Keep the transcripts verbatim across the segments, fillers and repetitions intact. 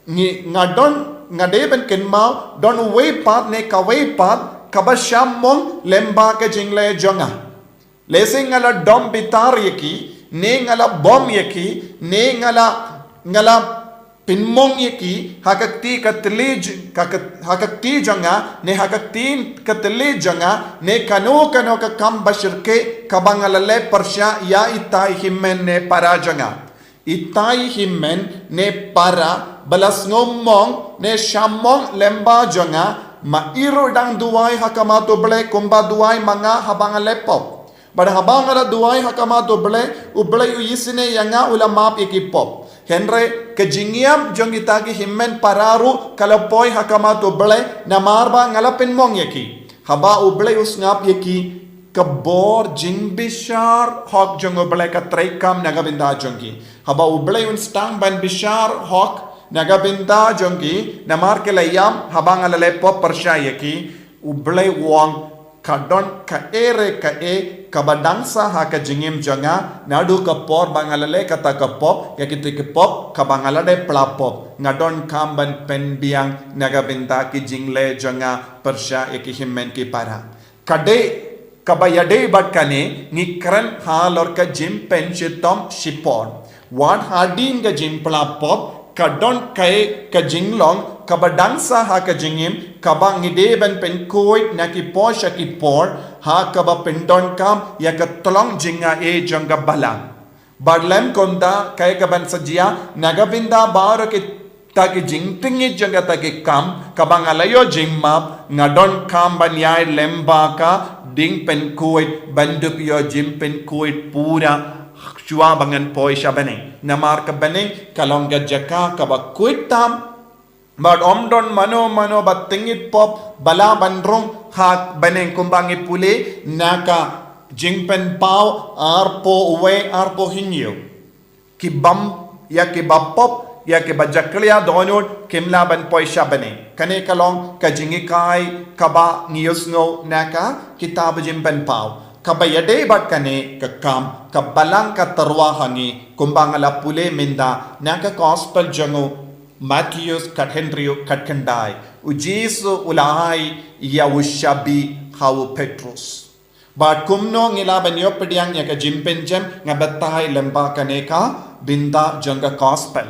Ngi nga don, nga dei ban kynmaw, don uwei pat ne kawei pat kaba shah mong lyngba ka jingleh jong nga. Lehse nga la dom bitar ïa ki, ne nga la bom ïa ki, ne nga la, nga la pynmong ïa ki ha ka kti ka tylli j-, ka, ka, ha ka kti jong nga, ne ha ka kti ka tylli jong nga, ne kano kano ka kam ba shyrkhei kaba nga la leh pyrshah ïa itai hynmen ne para jong nga. Itai hynmen ne para ba la sngew mong ne shah mong lyngba jong nga, ma i ruh dang duwai ha khmat U Blei kumba duwai ma nga haba nga leh pop. Bad haba nga la duwai ha khmat U Blei, U Blei u isynei ïa nga, u la map ïa ki pop. Hynrei ka jingïap jong kita ki hynmen para ruh ka la poi ha khmat U Blei namar ba nga la pynmong ïa ki. Haba U Blei u sngap ïa ki, ka bor jingbishar hok jong U Blei ka treikam na ka bynta jong ki. Haba U Blei un sdang ban bishar hok na ka bynta jong ki namar ki la ïap haba nga la leh pop pyrshah ïa ki, U Blei u ong, ka don kaei re kaei kaba dang sah ha ka jingim jong nga, naduh ka por ba nga la leh kata ka pop, ïa kita ki pop kaba nga la dei pla pop. Nga donkam ban pynbiang na ka bynta ki jingleh jong nga pyrshah ïa ki hynmen ki para. Ka dei, kaba ïadei bad kane, ngi kren halor ka jingpynshitom shipor. Wat hadien ka jingpla pop, ka don kaei ka jinglong kaba dang sah ha ka jingim, kaba ngi dei ban pynkhuid na ki por sha ki por, ha kaba pyndonkam ïa ka tlong jingaiei jong ka Balang. Bad lym kumta, kaei kaban sa jia, na ka bynta baroh kita ki jingtngit jong kita ki kam, kaba nga la ïoh jingmap, nga donkam ban ïaid lyngba ka jingpynkhuid, ban dup ïoh jingpynkhuid pura, shuwa ba ngan poi sha bneng. Namar ka bneng ka long ka jaka kaba khuid tam, bad ym don mano mano ba tngit pop ba lah ban rung ha bneng kumba ngi pule na ka Jingpynpaw arphew wei, arphew hynñiew. Ki bym, ïa kiba pop, ïa kiba jakhlia dohnud, kim lah ban poi sha bneng. Kane ka long ka jinghikai kaba ngi ïohsngew na ka kitab Jingpynpaw. Kaba ïadei bad kane ka kam, ka Balang ka tyrwa ha ngi, kumba nga la pule mynta na ka Gospel jong u Mathaios khathynriew khatkhyndai. U Jisu u la ai ïa u shabi ha u Petros. Bad kumno ngi lah ban ïoh pdiang ïa ka jingpynjem, nga batai lyngba kane ka bynta jong ka Gospel.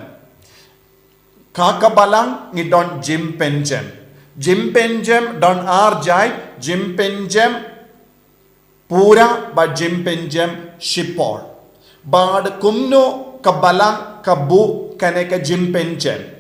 Ha ka Balang ngi don jingpynjem. Jingpynjem don ar jait, jingpynjem pura bad jingpynjem shipor. Bad kumno ka Balang ka buh kane ka jingpynjem.